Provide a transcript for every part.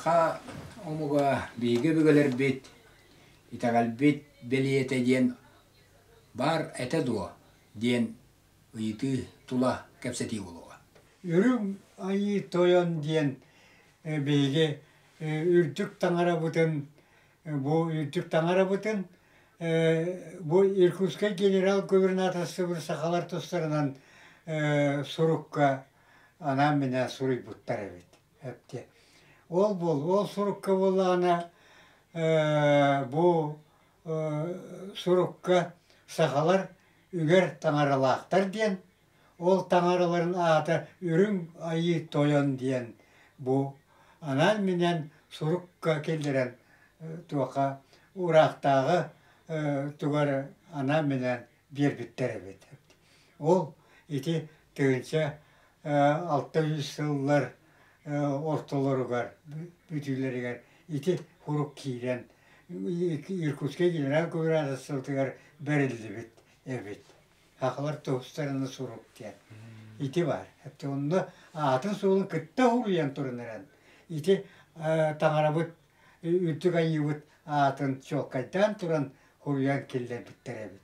Саха омуга биһиги өбүгэлэрбит, итэҕэлбит бэлиэтэ диэн баар этэ дуо диэн ыйытыы тула кэпсэтии буолуоҕа. Үрүҥ Айыы Тойон диэн биһиги үрдүк таҥарабытын бу үрдүк таҥарабытын бу Иркутскай генерал-губернаторствобыт сахалар тустарынан сурукка анаан-минээн суруйбуттар эбит. Эптиэ. Ол буол, ол сурукка буоллаҕына бу сурукка сахалар үгэр таҥаралаахтар диэн, ол таҥараларын аата Үрүҥ Айыы Тойон диэн бу анаан-минээн сурукка киллэрэн туохха ураахтааҕы тугар анаан-минээн биэрбиттэр эбит. Ол ити 1600 сыллар ортолоругар бүтүүлэригэр ити сурук киирэн Иркутскай генерал-губернаторствотыгар бэриллибит эбит. Сахалар туһустарына сурук диэн. Ити баар. Онно аатын-суолун кытта уруйан туран эрэн ити таҥарабыт үрдүк айыыбыт аатын чуолкайдаан туран суруйан киллэрбиттэр эбит.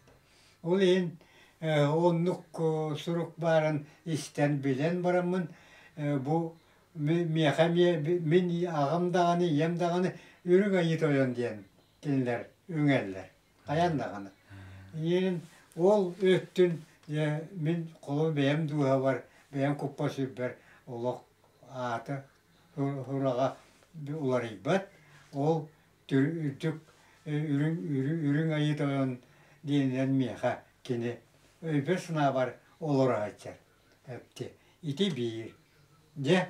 Ол иһин оннук сурук баарын истэн билэн бараммын бу миэхэ эмиэ мин аҕам даҕаны ийэм даҕаны Үрүҥ Айыы Тойон диэн кинилэр үҥэллэр хайаан даҕаны. Иин ол өттүн дьэ мин холобур бэйэм дууһабар бэйэм куппар-сүрбэр олох аата сураҕа уларыйбат ол үрдүк үрүҥ үрүҥ Айыы Тойон диэнинэн миэхэ кини өйбөр-санаабар олоро сылдьар. Ити биир. Дьэ,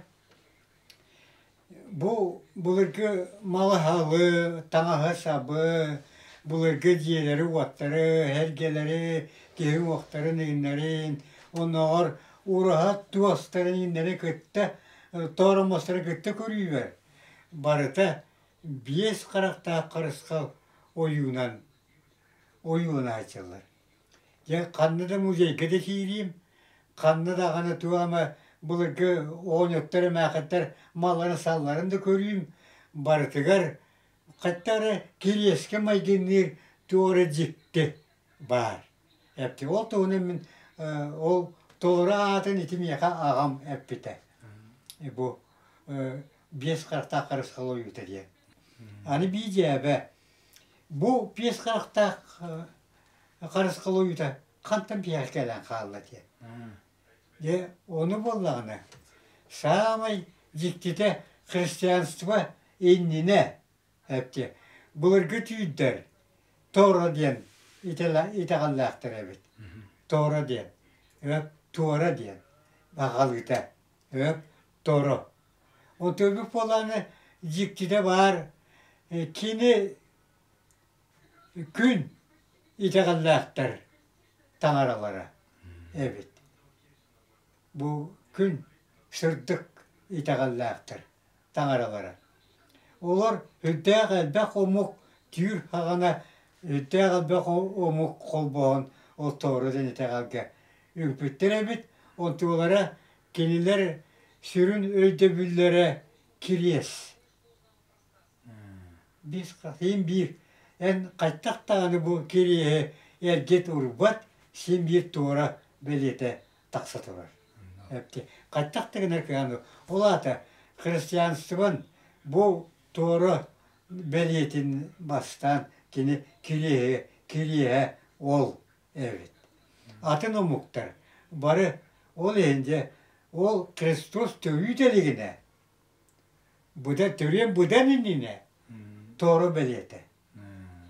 бу былыргы малы-салы, таҥаһы-сабы, былыргы дьиэлэри-уоттары, эргэлэри, киһи уҥуохтарын иҥнэрин, оннооҕор ураһа туостарын иҥнэри кытта, тооромостору кытта көрүүбэр барыта биэс харахтаах харысхал ойуунан ойууланааччылар. Дьэ, ханна да музейга да киириим, ханна даҕаны туох эмэ былыргы оҕонньоттор, эмээхиттэр малларын-салларын да көрүүм, барытыгар хатта эрэ кириэскэ майгынныыр туох эрэ дьикти баар. Эпти ол туһунан мин ол толору аатын ити миэхэ аҕам эппитэ. Бу биэс харахтаах харысхал ойуута диэн. Аны биидьээбэ бу биэс харахтаах харысхал ойуута хантан биһиэхэ кэлэн хаалла диэн. Дьэ, ону буоллаҕына, саамай дьиктитэ христианство иннинэ эптиэ былыргы түүрдэр Тора диэн итэҕэллээхтэр эбит. Тора диэн, туора диэн аҕалыыта, Торо. Онтон буоллаҕына дьиктитэ баар, кини күн итэҕэллээхтэр таҥаралара эбит. Бу күн сырдык итэҕэллээхтэр таҥаралара. Олор үрдээх элбэх омук түүр хаҕана үрдээх элбэх омук холбоһон олтору диэн итэҕэлгэ үҥпүттэр эбит. Онтулара кинилэр сүрүн өйдөбүллэрэ кириэс. Син биир эн хайдах даҕаны бу кириэһи эргит урбат, син биир туора бэлиэтэ тахса турар. Хайдах да гынар кыһан ол аата христианствон бу туора бэлиэтин бастаан кини кириэһи кириэһэ ол эбит. Атын омуктар бары ол иһин дьэ ол Христос төрүү илигинэ Быдан төрүөн быдан иннинэ Торо бэлиэтэ.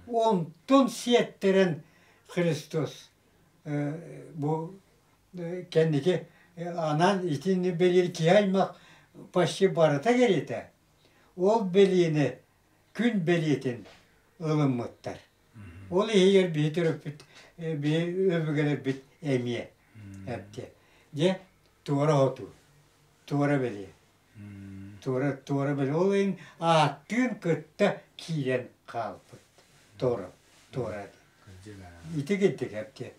Онтон сиэттэрэн Христос бу кэнники анаан итини бэлиэр киһи аймах почти барыта кэриэтэ ол бэлиэни күн бэлиэтин ылыммыттар. Ол иһигэр биһи төрөппүт биһи өбүгэлэрбит эмиэ эптиэ. Дьэ туора хотуу, туора бэлиэ. Туора туора били ол иһин ааттыын кытта киирэн хаалбыт. Туора туора Ити кирдик эптиэ.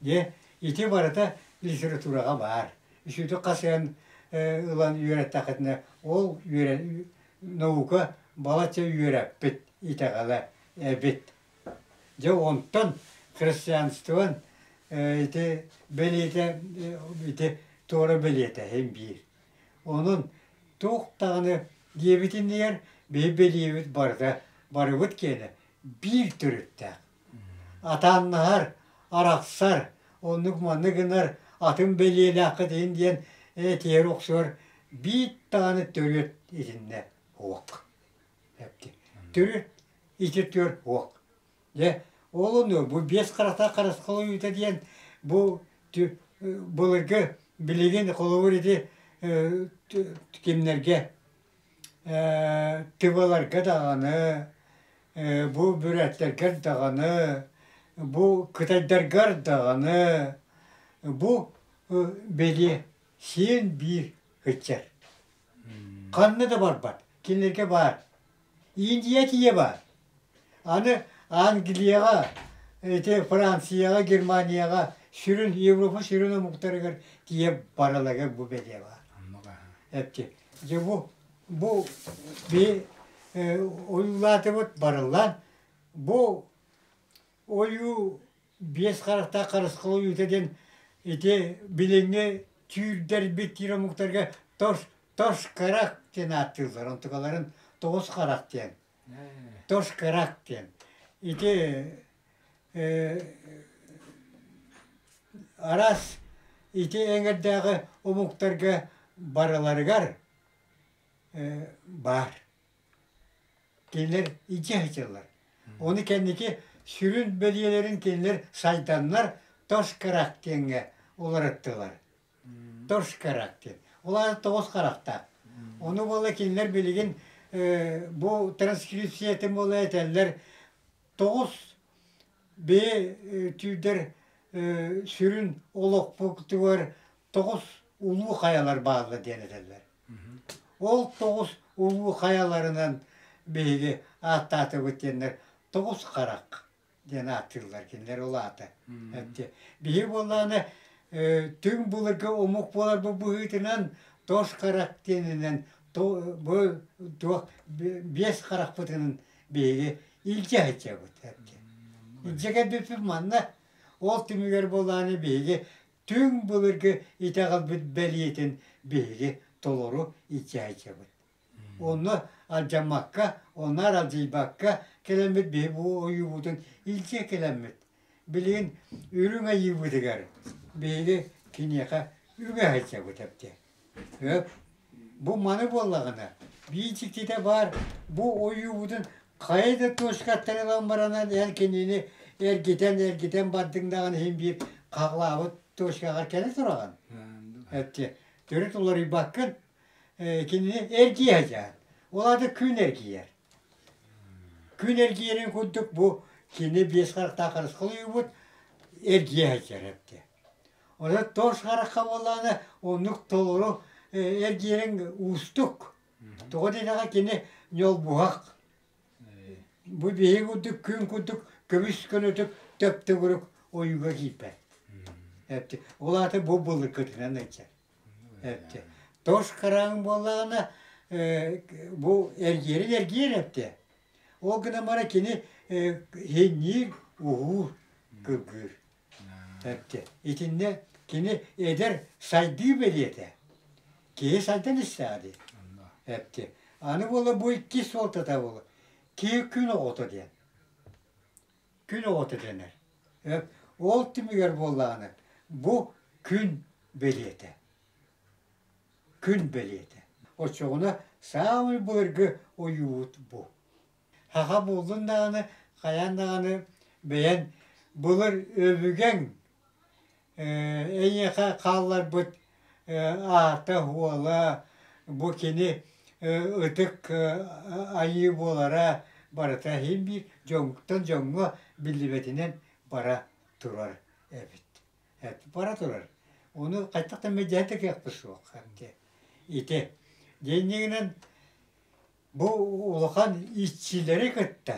Дьэ ити барыта литератураҕа баар. Үсүтү хасыһан ылан үөрэттэххитинэ ол үөрэ наука балачча үөрэппит итэҕэлэ эбит. Дьэ онтон христианствон ити бэлиэтэ ити туора бэлиэтэ иһин биир. Онон туох даҕаны диэбит иннигэр биһи бэлиэбит барыта барыбыт киэнэ биир төрүттээх. Атааннаһар, арахсар, оннук маннык гынар атын бэлиэлээххит иһин диэн этиһэр охсуһар биир даҕаны төрүөт итиннэ суох. Төрүт ити түөрт уох. Дьэ, ол ону бу биэс харахтаах харысхал ойуута диэн бу былыргы билигин холобур ити кимнэргэ тываларга даҕаны бу бүрээттэргэр даҕаны бу кытайдаргар даҕаны бу бэлиэ сиэн биир ыччат. Ханна да барбат. Кинилэргэ баар. Индия тиийэ баар. Аны Англияҕа, ити Францияҕа, Германияҕа сүрүн Европа сүрүн омуктарыгар тиийэ бараларыгар бу бэлиэ баар. Эпти. Дьэ бу бу би ойуулаатыбыт барыллаан бу ойуу биэс харахтаах харысхал ойуута диэн ити билиҥҥи түүрдэрбит диир омуктарга тош тош карак диэн ааттыыллар онтукаларын тоҕус харах диэн тош карак диэн ити араас ити эҥэрдээҕи омуктарга барыларыгар баар Кинилэр илдьэ сылдьаллар. Ону кэнники сүрүн бэлиэлэрин кинилэр сайданнар Тошкарак диэҥҥэ уларыттылар. Тошкарак диэн. Ол аата тоҕус харахтаах. Ону буола кинилэр билигин бу транскрипциятын буола этэллэр тоҕус бэйэ түүрдэр сүрүн олохпутугар тоҕус улуу хайалар бааллар диэн этэллэр. Ол тоҕус улуу хайаларынан биһиги ааттаатыбыт диэннэр тоҕус харах диэн ааттыыллар кинилэр ол аата. Биһиги буоллаҕына түҥ былыргы омук буоларбыт быһыытынан тош харах диэнинэн бу туох биэс харахпытынан биһиги илдьэ сылдьабыт. Илдьэ кэлбиппит манна ол түмүгэр буоллаҕына биһиги Түҥ былыргы итэҕэлбит бэлиэтин биһиги толору илдьээччибит. Онно алдьаммакка, онно аралдьыйбакка кэлэммит биһи бу ойуубутун илдьэ кэлэммит. Билигин үрүҥ айыыбытыгар биһиги киниэхэ үгэһэччэбит эбитэ. Бу маны буоллаҕына, биир дьиктитэ баар, бу ойуубутун хайа да точкаттан ылан баранан эн кинини эргитэн-эргитэн бардыҥ даҕаны иһин биир хаҕылаабыт точкаҕар кэлэ тураҕын. Эттэ, төрүт уларыйбаккын, кинини эргийэ сылдьаҕын. Ол аата күн эргийэр. Күн эргийэрин курдук бу кини биэс харахтаах харысхал ойуубут эргийэ сылдьар эбитэ. Онон тош харахха буоллаҕына оннук толору эргиэриҥ уустук. Тоҕо диэтэххэ кини ньолбуһах. Бу биһиги курдук күн курдук көмүс көнөтүк төп-төгүрүк ойууга киирбэт. Ол аата бу былыргытынан ыйдьар. Тош хараҕыҥ буоллаҕына бу эргиэрин эргиэр эптэ. Ол гынан баран кини иһинниир, уһуур, кыргыыр. Эттэ. Итиннэ кини эдэр сайдыы бэлиэтэ. Киһи сайдан истэҕэ дии. Эттэ. Аны буола бу иккис суолтата буола. Киһи күн оҕото диэн. Күн оҕото дэнэр. Ол түмүгэр буоллаҕына бу күн бэлиэтэ. Күн бэлиэтэ. Оччоҕуна саамай былыргы ойуубут бу. Саха буоллун даҕаны, хайаан даҕаны бэйэн былыр өбүгэҥ эйиэхэ хаалларбыт аата-уола бу кини ытык айыы буолара барыта иһин биир дьонтон дьоҥҥо биллибэтинэн бара турар эбит. Бара турар. Ону хайдах да мэдьэһэ да кыахпыт суох. Ити. Дьиҥнигинэн Бу улахан иччилэри кытта,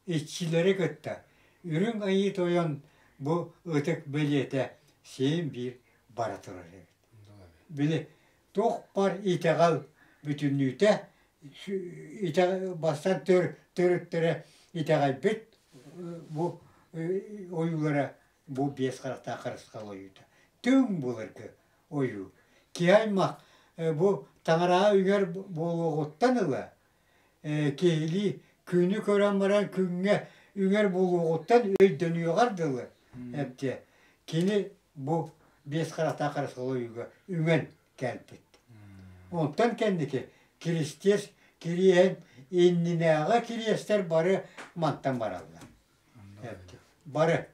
иччилэри кытта Үрүҥ Айыы Тойон бу ытык бэлиэтэ син биир бара турар эбит. Били туох бар итэҕэл бүтүннүүтэ Бастан төрүттэрэ итэҕэйбит бу ойуулара бу биэс харахтаах харысхал ойуута. Түҥ былыргы ойуу. Киһи аймах бу таҥараҕа үҥэр буолуоҕуттан ыла киһилии күнү көрөн баран күҥҥэ үҥэр буолуоҕуттан өйдөнүөҕэр дылы эбдиэ кини бу биэс харахтаах харысхал ойууга үҥэн кэлбит. Онтон кэнники Киристиэс кириэһин иннинээҕи кириэстэр бары мантан бараллар. Бары.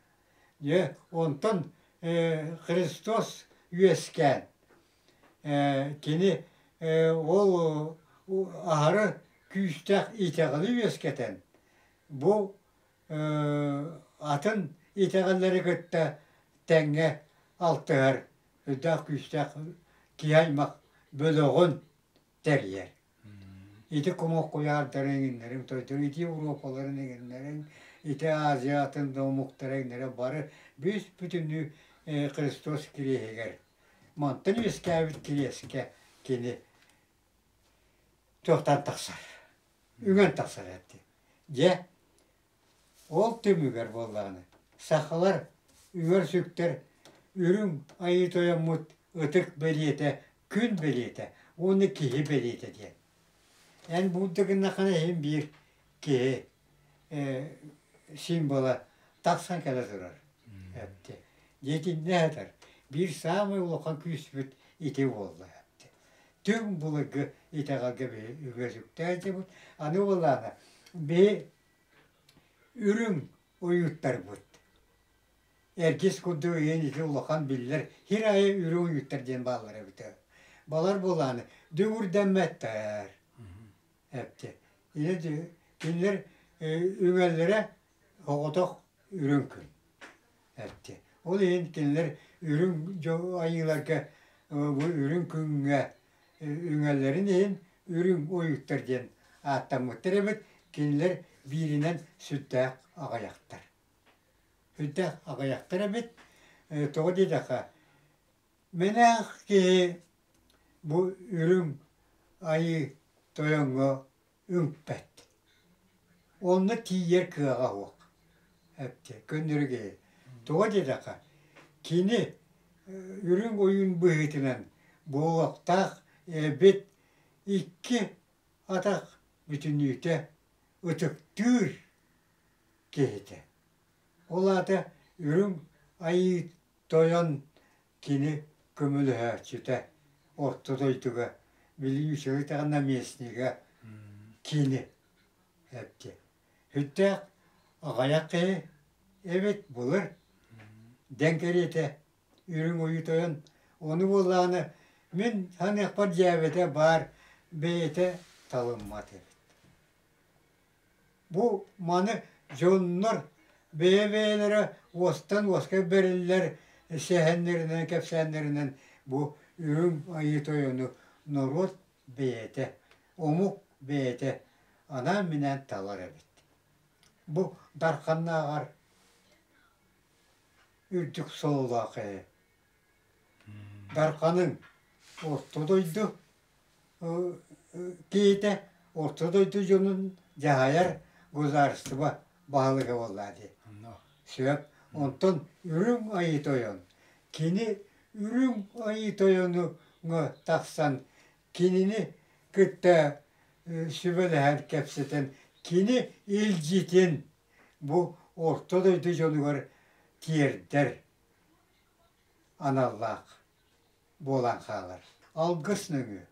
Дьэ, онтон Христос үөскээн, кини ол аһары күүстээх итэҕэли үөскэтэн, бу атын итэҕэллэри кытта тэҥҥэ алтыһар үрдээх күүстээх киһи аймах бөлөҕүн тэрийэр. Ити кумах куйаардарын эҥиннэрин, тойдору ити Европаларын эҥиннэрин, ити Азия атын да омуктара эҥиннэрэ бары бүүс бүтүннүү Христос кириэһигэр мантан үөскээбит кириэскэ кини туохтан тахсар, үҥэн тахсар этэ. Дьэ, Ол түмүгэр буоллаҕына, сахалар үөр-сүктэр Үрүҥ Айыы Тойоммут ытык бэлиэтэ күн бэлиэтэ уонна киһи бэлиэтэ диэн. Эн буурда гыннаххына иһин биир киһи символа тахсан кэлэ турар. Эпти. Дьиэтиннэ сытар. Биир саамай улахан күүспүт ити буолла. Эпти. Түҥ былыргы итэҕэлгэ биһи үгэс үктээн Аны буоллаҕына биһи Үрүҥ уйуттарбыт. Эргис курдук ийэн ити улахан биллэр сир аайы үрүҥ уйуттар диэн бааллар эбитэ. Балар буолааны дүҥүрдэммэттэр. Эпти. Кинилэр үҥэллэрэ оҕотох үрүҥ күн. Эпти. Ол иһин кинилэр үрүҥ айыыларга бу үрүҥ күҥҥэ үҥэллэрин иһин үрүҥ уйуктар диэн ааттаммыттар эбит, кинилэр бииринэн сүрдээх аҕыйахтар. Сүрдээх аҕыйахтар эбит, тоҕо диэтэххэ, мэнээх киһи бу үрүҥ айыы тойоҥҥо үҥпэт. Онно тиийэр кыаҕа суох. Эптэ, көннөрү киһи. Тоҕо диэтэххэ, кини үрүҥ ойуун быһыытынан буолуохтаах эбит икки атах бүтүннүүтэ ытыктыыр киһитэ. Ол аата үрүҥ айыы тойон кини көмөлөһөөччүтэ орто дойдуга Вилюйскай наместнига кини эттэ. Сүрдээх аҕыйах киһи эбит былыр дэҥ кэриэтэ үрүҥ ойуу тойон ону буоллаҕына мин саныахпар дьээбэтэ баар бэйэтэ талыммат эбит. Бу маны дьоннор бэйэ-бэйэлэрэ уостан уоска бэриллэр сэһэннэринэн, кэпсээннэринэн бу Үрүҥ Айыы Тойону норуот бэйэтэ, омук бэйэтэ анаан-минээн талар эбит. Бу Дарханнааҕар үрдүк сололоох ээ. Дарханыҥ орто дойду киһитэ орто дойду дьонун дьаһайар государство баһылыга буоллаа дии. Сөп. Онтон Үрүҥ Айыы Тойон кини Үрүҥ Айыы Тойонуҥа тахсан кинини кытта сүбэлэһэн кэпсэтэн кини илдьитин бу орто дойду дьонугар тиэрдэр аналлаах буолан хаалар. Алгыс нөҥүө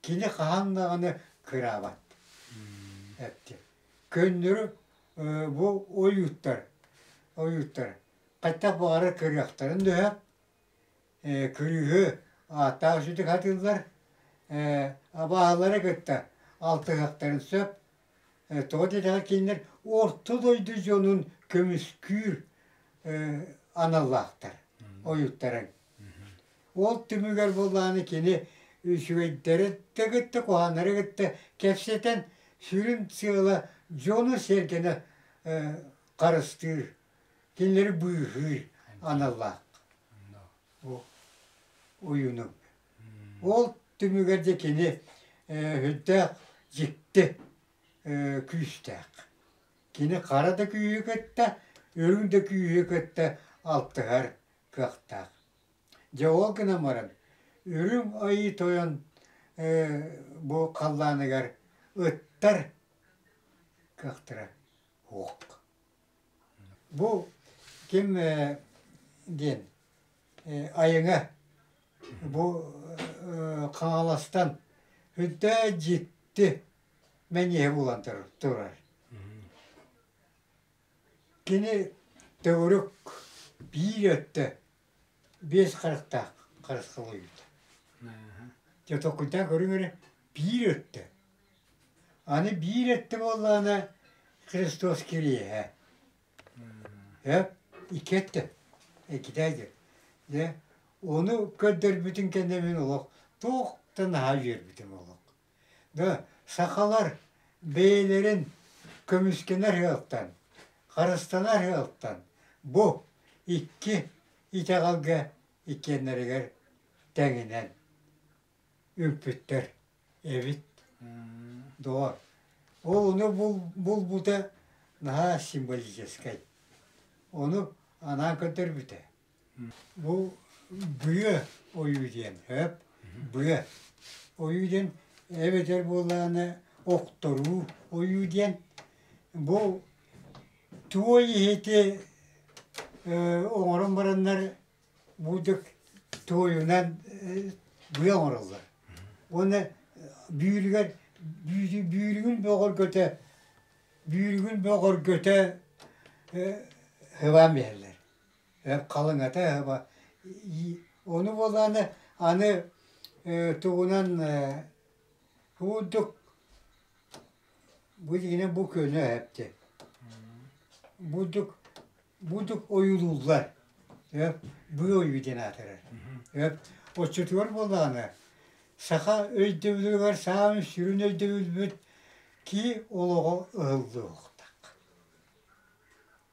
кини хаһан даҕаны кыраабат эттэ. Көннөрү бу ойууттар ойууттар хайдах баҕарар кырыахтарын да сөп кырыыһы ааттаах сүтүк сатыыллар абааһылары кытта алтыһыахтарын сөп тоҕо диэтэххэ кинилэр орто дойду дьонун көмүскүүр аналлаахтар ойууттарын Ол түмүгэр буоллаҕына кини үчүгэйдэри да кытта, куһаҕаннары кытта кэпсэтэн сүрүн сыала дьону-сэргэни харыстыыр, кинилэри быыһыыр аналлаах бу уйуну. Ол түмүгэр дьэ кини сүрдээх дьикти күүстээх. Кини хара да күүһү кытта, үрүҥ да күүһү кытта алтыһар кыахтаах. Дьэ ол гынан баран, Үрүҥ Айыы Тойон бу халлааныгар ыттар кыахтара суох. Бу ким диэн Айыҥа бу Хаҥаластан үрдээ дьикти мэҥиэ булан турар. Кини төгүрүк биир өттө биэс харахтаах харысхал ойуута. Дьэ толкуйдаан көрүҥ эрэ, биир өттө. Аны биир өттө буоллаҕына Христос кириэһэ. Ээ, икки өттө. Иккитэ диэн. Дьэ, ону көрдөрбүтүн кэннэ мин олох туох да наһаа үөрбүтүм олох. Да, сахалар бэйэлэрин көмүскэнэр ыалтан, харыстанар ыалтан бу икки итэҕэлгэ иккиэннэригэр тэҥинэн үҥпүттэр эбит. Доҕор, ол ону булбута наһаа символическай. Ону анаан көрдөрбүтэ. Бу быа ойуу диэн, сөп, быа ойуу диэн эбэтэр буоллаҕына охторуу ойуу диэн бу туой иһити оҥорон бараннар бурдук туойунан быа оҥороллор. Уонна бүүрүгэр бүүрүгүн бөҕөргөтө бүүрүгүн бөҕөргөтө сыбаан биэрэллэр. Халыҥата ону буоллаҕына аны тугунан курдук бу дьиҥинэн бу көнө эпти бурдук бурдук ойуулууллар быа ойуу диэн аатырар оччотугар буоллаҕына саха өйдөбүлүгэр саамай сүрүн өйдөбүлбүт кии олоҕо ыһыллыахтаах.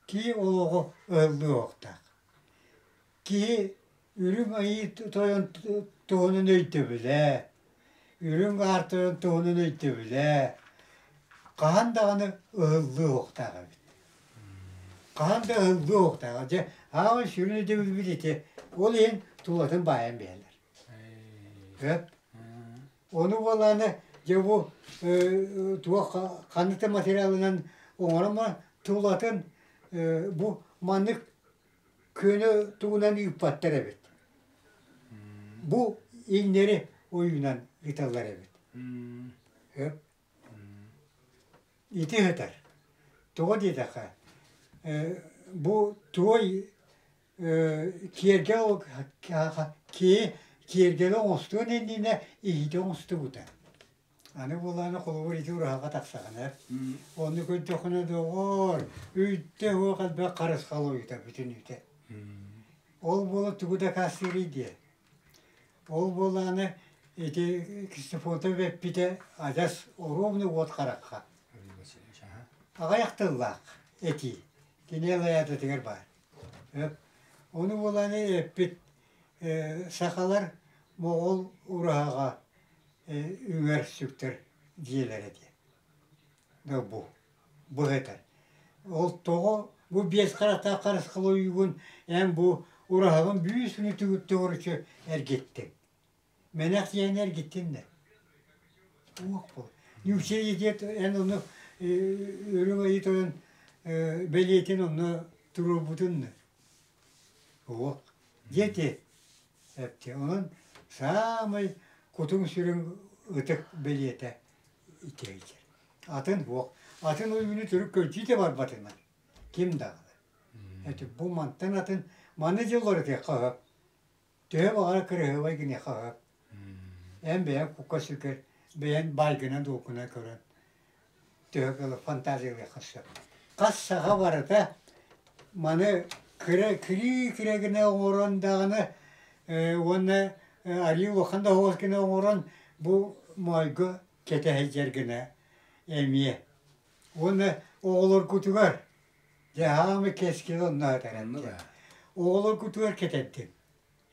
Киһи олоҕо ыһыллыахтаах. Киһи Үрүҥ Айыы Тойон туһунан өйдөбүлэ, Үрүҥ Аар Тойон туһунан өйдөбүлэ хаһан даҕаны ыһыллыахтаах эбит. Хаһан да ыһыллыахтаах. Дьэ, аамай сүрүн өйдөбүлбүт ити. Ол иһин тулатын баайан биһэллэр. Сөп. Ону буоллаҕына дьэ бу туох ханнык да материалынан оҥорон баран тулатын бу маннык көнө тугунан ыыппаттар эбит. Бу иҥнэри ойуунан ыыталлар эбит. Ити ыытар. Тоҕо диэтэххэ бу туой киэргэл киэргэли оҥостуон иннинэ иһити оҥостубута. Аны буоллаҕына холобур ити ураһаҕа тахсаҕына ону көрдөххүнэ доҕоор үүттэ уох элбэх харысхал ойута бүтүнүүтэ. Ол буола тугу дакаастыырый диэ. Ол буоллаҕына ити Ксенофонтов эппитэ адьас оруобуна уот харахха. Аҕыйах тыллаах этии кини ылайаататыгар баар. Ону буолан эппит сахалар моҕол ураһаҕа үҥэр сүктэр дьиэлэрэ диэн. Бу бу этэр. Ол тоҕо бу биэс харахтаах харысхал ойуугун эн бу ураһаҕын бүүс-күнү төгүрүччү эргиттиҥ. Мэнэх дьиэни эргиттиннэр. Уох буол. Ньуучча диэт эн ону үрүҥ айыы тойон бэлиэтин онно туруорбутун уох диэти эпти. Онон саамай кутуҥ-сүрүҥ ытык бэлиэтэ ити сылдьар. Атын уох. Атын ойууну төрүт көрдүү да барбатынар. Ким даҕаны. Эти бу мантан атын маны дьыллар ытыахха сөп. Төһө баҕарар кыраһыабай гыныахха сөп. Эн бэйэҥ кукка-сүргэр бэйэҥ баайгынан-дуолгунан көрөн төһө кыла фантазиялыахха сөп. Хас саха барыта маны кыра кирии-кирэ гына оҥорон даҕаны уонна арыы улахан да оһоҕос гына оҥорон бу моойго кэтэ сылдьар гына эмиэ. Уонна оҕолоргутугар Дьэ, хаамы кэскил онно этэрэн. Оҕолоргутугар кэтэрдим.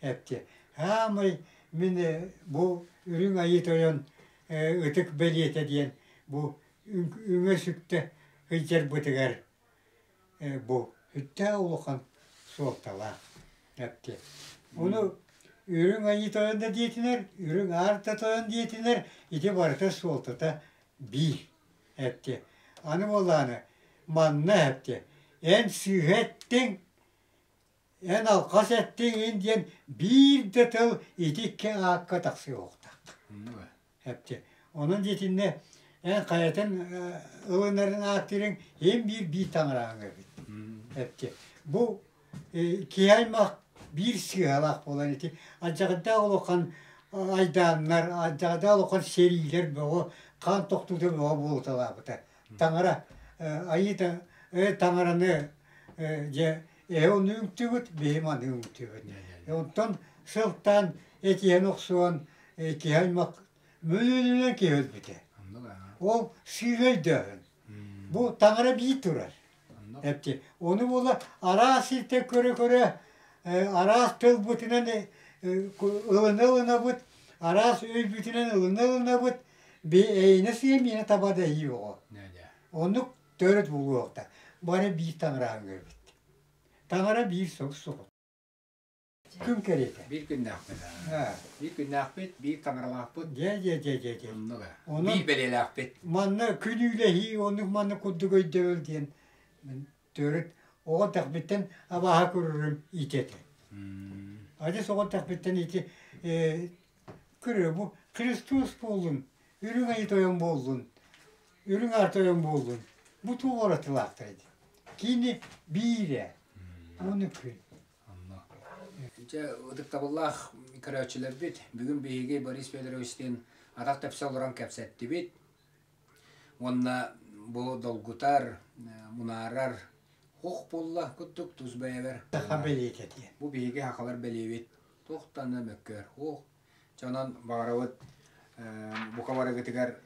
Эпти. Хаамай мин бу Үрүҥ Айыы Тойон ытык бэлиэтэ диэн бу Бу үҥэ-сүктэ сылдьарбытыгар бу сүрдээх улахан суолталаах эпти. Ону үрүҥ айыы тойон да диэтинэр, үрүҥ аар да тойон диэтинэр ити барыта суолтата биир эпти. Аны буоллаҕына манна эпти эн сыыһа эттиҥ, эн алҕас эттиҥ ин диэн биир да тыл ити икки аакка тахсыахтаах. Эпти. Онон дьиэтиннэ эн хайатын ылынарын ааттыырыҥ эн биир биир таҥараҕыҥ эбит. Эпти. Бу киһи аймах биир сыыһалаах буолан ити алдьархайдаах улахан айдааннар, алдьархайдаах улахан сэриилэр бөҕө, хаан тохтуута бөҕө буолуталаабыта. Таҥара айыыта таҥараны дьэ эһэ ону үҥтүбүт, биһи маны үҥтүбүт. Онтон сылтаан этиһэн охсуһан киһи аймах мөлүйүөнүнэн киһи өлбүтэ. Ол сыыһа өйдөөһүн. Бу таҥара биир турар. Эпти. Ону буола араас сиртэн көрө-көрө араас тылбытынан ылына-ылынабыт, араас өйбүтүнэн ылына-ылынабыт, эйине сыа миэнэ таба да иһии оҕо. Оннук төрүт булуохта. Бары биир таҥараҕа көрбүт. Таҥара биир соҕус. Күн кэриэтэ. Биир күннээхпит. Биир күннээхпит, биир таҥаралаахпыт. Дьэ, дьэ, дьэ, дьэ, дьэ. Оннук ээ. Биир бэлиэлээхпит. Манна күнүүлэһии, оннук манна курдук өйдөбүл диэн төрүт оҕо тэхпиттэн абааһы көрөрүм ити этэ. Адьас оҕо тэхпиттэн ити көрө бу Христос буоллун, Үрүҥ Айыы Тойон буоллун, Үрүҥ Аар Тойон буоллун, бу туох уратылаахтар ити. Кини биирэ, ону күн. Онно. Дьэ, ытыктабыллаах көрөөччүлэрбит, бүгүн биһиги Борис Федоровичтыын атах тэпсэ олорон кэпсэттибит. Уонна бу долгутар, мунаарар хух буолла курдук тус бэйэбэр. Саха бэлиэтэ диэн. Бу биһиги сахалар бэлиэбит. Туохтан да мөккүөр хух. Дьэ онон баҕарабыт бука барыгытыгар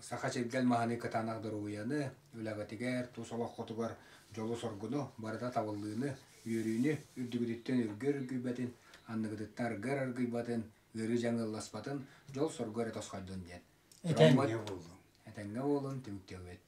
саха чиргэл маһыныы кытаанах доруобуйаны, үлэҕитигэр, тус олоххутугар дьолу-соргуну, барыта табыллыыны, үөрүүнү, үрдүгүтүттэн үргүөр үргүйбэтин, анныгытыттан аргыар аргыйбатын, ыарыы дьаҥылласпатын, дьол-соргу эрэ тосхойдун диэн. Этэҥҥэ буоллун. Этэҥҥэ буолун, түмүктүөбүт.